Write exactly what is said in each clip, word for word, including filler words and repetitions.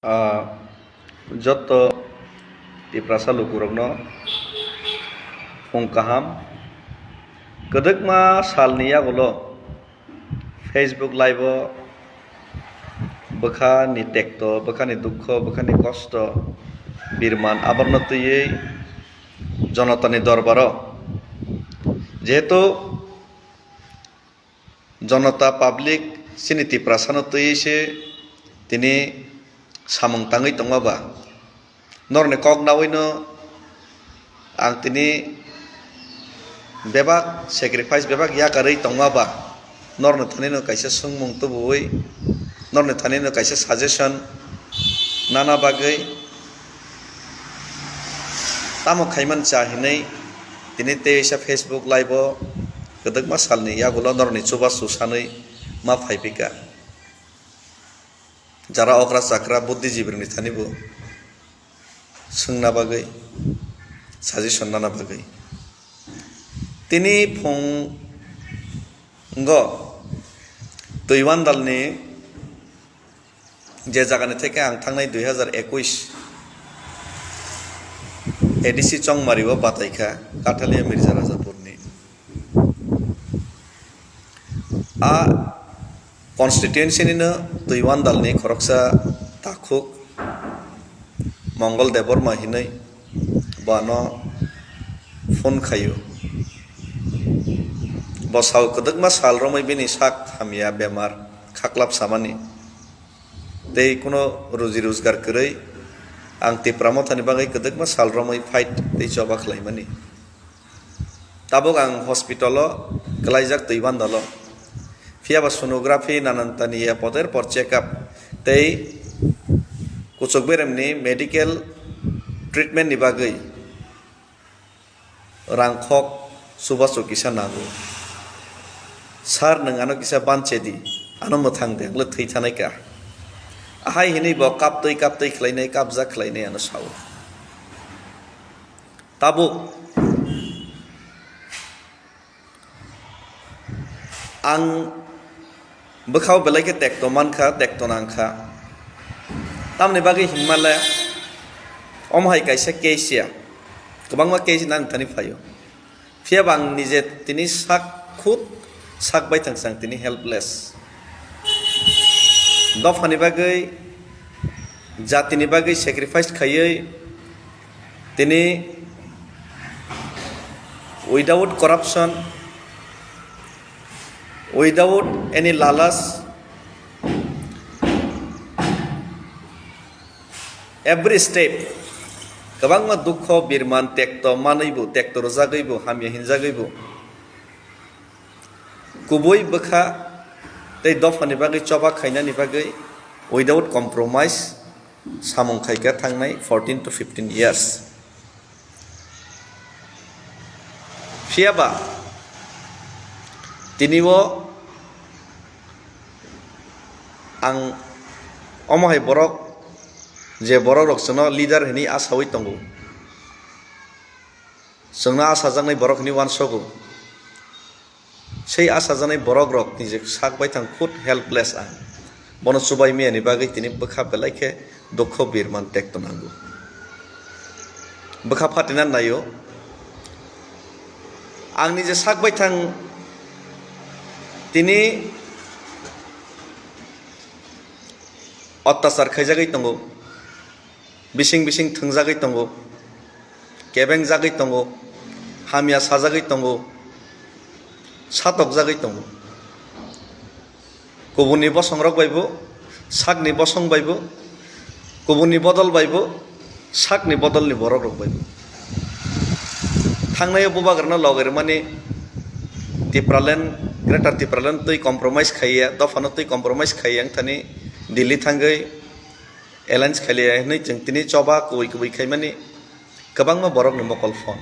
Ah, jotto Tiprasa lukurokno phung kaham. Kwdwkma salni yagulo Facebook live-o bwkhani tekto, bwkhani dukho, bwkhani kosto, birman aborno twiwi jonotani dorbaro. Jehetu Jonota public chini Tiprasano twiwi se tini samung tangwi tongma ba, norokni kok nawino ang tini bebak sacrifice, bebak yakarwi tongma ba, norokni thanino kaisa swngmung tubuwi, norokni thanino kaisa suggestion nana bagwi tamo khaiman cha hinwi tini teisa Facebook live-o kwdwkma salni yagulo norokni chubachu sanwi ma phaipika. Jara okra chakra buddhijibirokni thani bo swngna bagwi, suggestion nana bagwi. Tini phungo Twiwandalni je jagani theke ang thangnai dui hazar ekush A D C Chongmari o batai kha, Kathalia Mirza Rajapurni. A constituency nino Twiwandalni khoroksa takhuk Mongol Debbarma hinwi bo ano phone khaio. Bo sao kwdwkma sal romwi bini sak hamya bemar khaklap samani. Tei kuno ruji rojgar kwrwi ang Tipra Mothani bagwi kwdwkma sal romwi fight tei choba khlaimani. Tabuk ang hospital-o kwlaijak Twiwandalo. Phiya ba sonography, nanantani ya poder por check up tei kuchuk beremni medical treatment ni bagwi rangkhok chubachu kisa nango. Sir, nwng ano kisa banche di, ano mwthang de, ang le thwi thanai ka. Ahai hinwi bo kaptwi kaptwi khlainai, kapjak khlainai ano sao. Tabuk ang bwkhao belai khe tekto mankha, tekto nangkha. Tamni bagwi hinmale omo hai kaisa case ya, kwbangma case nang thani phaio. Phiya ba ang nije tini sak khud sak baithang sang tini helpless. Dophani bagwi, jatini bagwi sacrifice khaiwi tini without corruption, without any lalas, every step kwbangma dukho birman tekto manwibo, tekto rwjagwibo, hamya hinjagwibo, kubui bwkha tei dophani bagwi choba khainani bagwi without compromise samung khaikha thangnai fourteen to fifteen years. Phiya ba tini o ang omo hai borok, je borok rok chwngno leader hinwi asaui tongo, chwngno asajaknai borok hinwi uansogo. Sei achajaknai borokrok nijek sak baithang khud helpless ang. Bono chubai miyani bagwi tini bwkha belai khe dukho birman tekto nango. Bwkha phatina naio. Ang nije sak baithang tini ottachar khaijagwi tongo. Bising bising thwngjagwi tongo, kebengjagwi tongo, hamya sajagwi tongo, satokjagwi tongo. Kubunni bosongrok baibo, sakni bosong baibo, kubunni bodol baibo, sakni bodolni borokrok baibo. Thangnai o bubagrano logi rwmani Tipraland, Greater Tipraland twi compromise khaiya, dophano twi compromise khaiya wngthani Delhi thangwi alliance khailiya hinwi chwng tini choba kubui kubui khaimani kwbangma borokni mokol phone.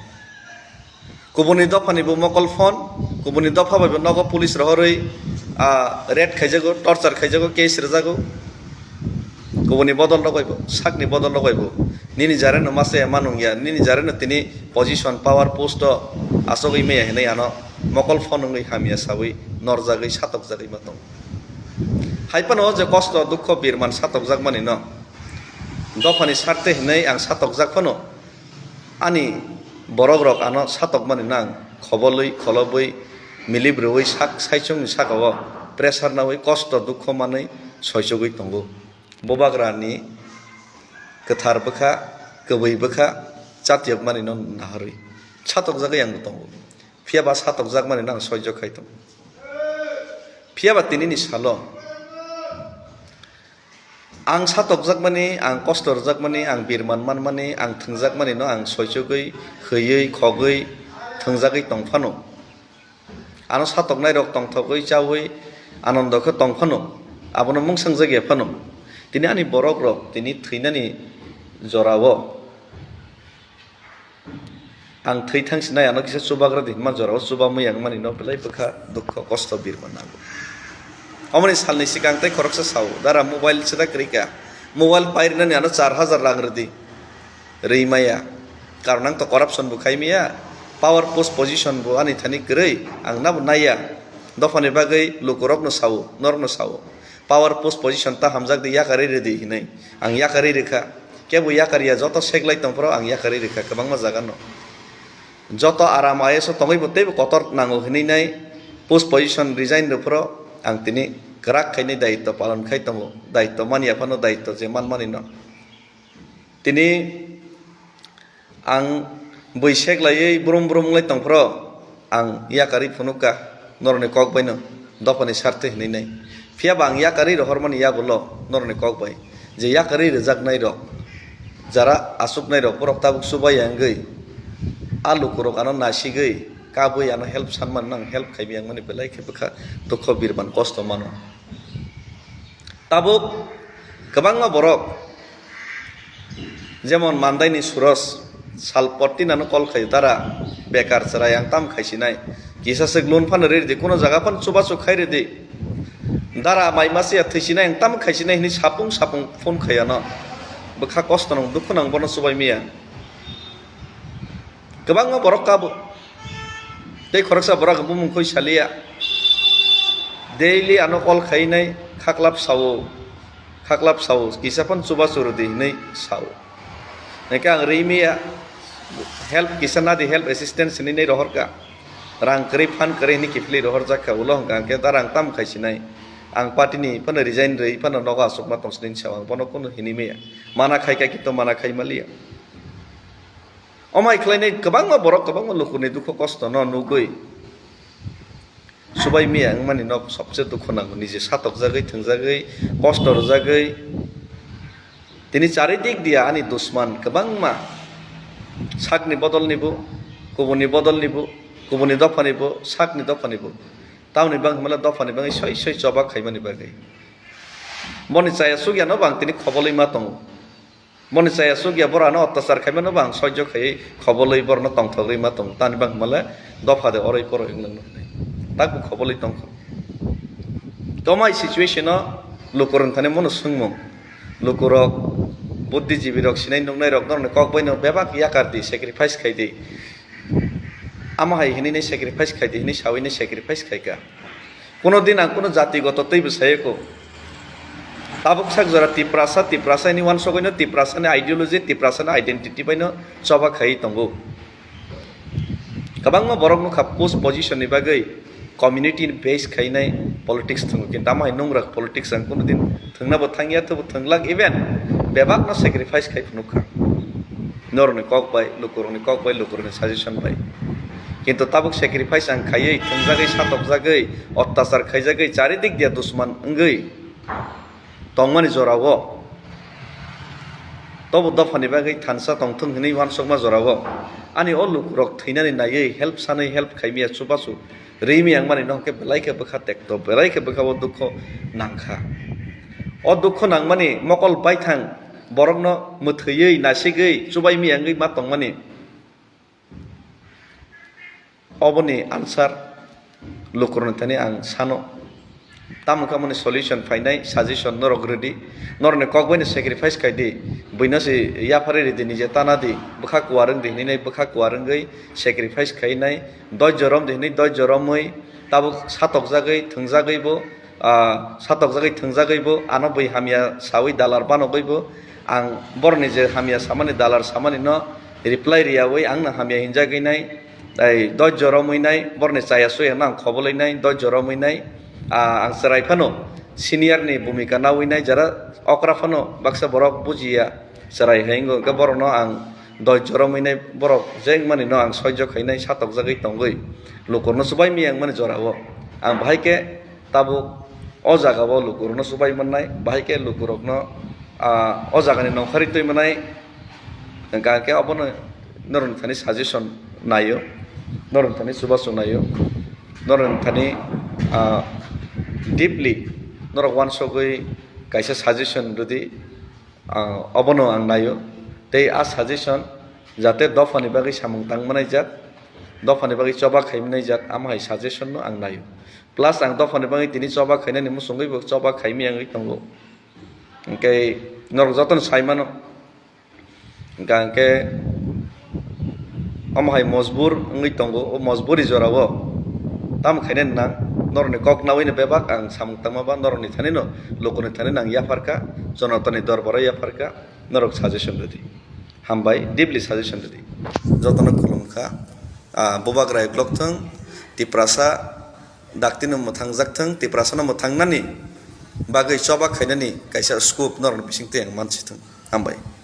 Kubuni dophani bo mokol phone, kubuni dopha bai bo nogo police rohorwi, ah, raid khaijago, torture khaijago, case rwjago. Kubuni bodol rok bai bo, sakni bodol rok bai bo. Nini jare no masa ya manung ya, nini jare no tini position, power, post o asogwi maya hinwi ano mokol phone wngwi hamya sawi norjagwi satokjagwi ma tongo. Hai phano o je kosto dukho birman satokjakmani no Dophani sarte hinwi ang satokjak phano, ani borok rok ano satokmani no ang khobolwi, kholobwi, milip rwui sak saichungni saka o pressure naui kosto dukho manwi soichugwi tongo. Bubagrani kwthar bwkha, kwbwi bwkha, chatiyokmani no naharwi satokjagwi ang bo tongo. Phiyaba satokjakmani no ang soijo khai tongo. Phiyaba tinini salo ang satokjakmani, ang kosto rwjakmani, ang birman manmani, ang thwngjakmani no ang soichugwi, hwiwi, khogwi, thwngjagwi tong phano. Ano satoknai rok tongthogwi, chawi, anondo khe tong phano. Abono mungsangjak ya phano. Tini ani borok rok tini thwinani jorao. Ang thwi thang sinai ano kisa chubagra di hwnma jorao chubamwi ang mani no belai bwkha dukho kosto birma nango. Omoni salni sikang tei khoroksa sao, "Dara mobile sida kwrwi ka, mobile pai rwnani ano char hajar rang rwdi." Rwi maya. Karon ang to corruption bo khai maya, power post position bo ani thani kwrwi, ang nabo naiya. Dophani bagwi lukurokno sao, norokno sao. Power post position ta hamjak di, yakarwi rwdi hinwi. Ang yakarwi rwkha. Kebo yakarya, joto seklai tongphuru ang yakarwi rwkha kwbangma jagano. Joto aram I A S o tongwi bo teibo kotor nango hinwi nai post position resign rwphuru ang tini kwrak khainai daitw palon khai tongo. Daitw manya phano daitw je manmani no. Tini ang bui seklaiwi brum brum wngwi tongphuru ang yakarwi phunukha norokni kok baino dophani sartwi hinwi nai. Phiyaba ang yakarwi rohormani yagulo norokni kok bai je yakarwi rwjaknai rok, jara achuknai rok borok tabuk chubaiya wngwi a lukurok ano nasigwi kabui ano help sanmano ang help khaimaya wngmani belai khe bwkha dukho birman kosto mano. Tabuk kwbangma borok, jemon Mandaini Suros, sal pottin ano call khaio, "Dara, bekar chwrai ang tam khaisinai. Kisa swk loan phano riri di, kuno jaga phano chubachu khai ridi. Dara, mai masiya thwisinai ang tam khaisinai," hinwi sapung sapung phone khai ano. Bwkha kosto nang, dukhu nang, bono chubai miya. Kwbangma borok kabo. Tei khoroksa borok bumung khoi saliya. Daily ano call khainai, khaklap sao, khaklap sao, kisa phano chubachu rwdi hinwi sao. Hingkhe ang rimiya, help kisa nadi, help assistance hinwi nai rohorkha. Rang kwrwi, phan kwrwi hinwi kiphilwi rohorjakha, ulo hwnkha hwnkhe da rang tam khaisinai. Ang party ni phano resign rwi phano nogo achukma tongsinai sao, ang bono kunu hinwi maya. Mana khaikha kintu mana khai maliya. Omo hai khlainai kwbangma borok, kwbangma lukurni dukhu kosto no nugwi chubai miya wngmani no sobse dukhu nango, nije satokjagwi, thwngjagwi, kosto rwjagwi. Tini charidik dia ani dusman kwbangma, sakni bodol nibo, kubuni bodol nibo, kubuni dopha nibo, sakni dopha nibo. Tamoni bang hwnmale dopha ni bagwi soi soi choba khaimani bagwi. Boni chaya sugya no bang tini khobolwi ma tongo. Boni chaya sugya borano ottachar khaimano bang soijo khaiwi khobolwi borno tongthogwi ma tongo. Tani bang hwnmale dopha de oroi poroi wnglang nuknai. Takbo khobolwi tongkha. Tomai situation o lukurok thani mono swngmung. Lukurok buddhijibi rok sinai nuknai rok norokni kok baino bebak yakar di, sacrifice khai di. Amo hai hinwi nai sacrifice khai di hinwi sawi nai sacrifice khai kha. Kuno din ang kuno jatigoto teibo sayo ko. Tabuk sak jora Tiprasa, Tiprasa hinwi wansugwi no Tiprasa ni ideology, Tiprasa ni identity bai no choba khai tongo. Kwbangma borok nukha post position ni bagwi community ni base khainai politics thwngo, kintu amo hai nungrak politics ang kuno din thwngna bo thangya, teibo thwnglak, even bebak no sacrifice khai phunukha. Norokni kok bai, lukurokni kok bai, lukurokni suggestion bai. Kintu tabuk sacrifice ang khaiwi, thwngjagwi, satokjagwi, ottachar khaijagwi, charidik dia dusman wngwi tongmani jorao, tobo dophani bagwi thansa tongthung hinwi wansukma jorao, ani o lukurok thwinani naiwi help sanwi help khaimaya chubachu rimi wngmani no hwnkhe belai khe bwkha tekto, belai khe bwkha o dukho nangkha. O dukho nangmani mokol baithang borokno mwthwiwi, nasigwi, chubaimaya wngwi ma tongmani. Oboni answer lukurokni thani ang sano. Tamo khe amoni solution phainai, suggestion norok rwdi. Norokni kok baino sacrifice khaidi. Buino se yapharwi rwdi, nije tana di. Bwkha kuar wngdi hinwi nai bwkha kuar wngwi sacrifice khainai. Doijjo romdi hinwi doijjo romwi tabuk satokjagwi, thwngjagwi bo, ah, satokjagwi, thwngjagwi bo, ano bui hamya sawi dalar banogwi bo, Ang borni je hamya samani, dalar samani no reply riyawi ang no hamya hinjagwi nai, tai dojjo romwi nai, borni chaya suya no ang khobolwi nai, dojjo romwi nai. Ah, ang chwrai phano senior ni bhumika nawi nai, jara okra phano baksa borok bujiya chwrai hai wngkha, borok no ang dojjo romwi nai, borok je wngmani no ang sojjo khainai, satokjagwi tongwi lukurno chubai miyang mani jorao. Ang bahai khe tabuk o jaga o lukurokno chubai mannai, bahai khe lukurokno, ah, o jagani nongkhorwi twi mannai, hwnkha khe obono norokni thani suggestion naio, norokni thani chubachu naio, norokni thani, ah, deeply norok uansugwi kaisa suggestion rwdi, ah, obono ang naio. Tei a suggestion jate dophani bagwi samung tang manai jat, dophani bagwi choba khai manai jat, amo hai suggestion no ang naio. Plus ang dophani bagwi tini choba khainani muchungwi bo choba khai miyang wngwi tongo. Hwnkhe norok jotono sai mano. Hwnkha hwnkhe omo hai mojbur wngwi tongo, o mojburi jorao tamo khainani nang, norokni kok nawi no bebak ang samung tangma ba norokni thani no, lukurokni thani no ang yapharkha, Jonatani dorbaro yapharkha, norok suggestion rwdi. Hambai, deeply suggestion rwdi. Jotono khulumkha. Ah, bubagra uklok thung, Tiprasa daktino mwthangjak thung, Tiprasano mwthangnani bagwi choba khainani kaisa scope norokni bisingtwi ang mansi thung. Hambai.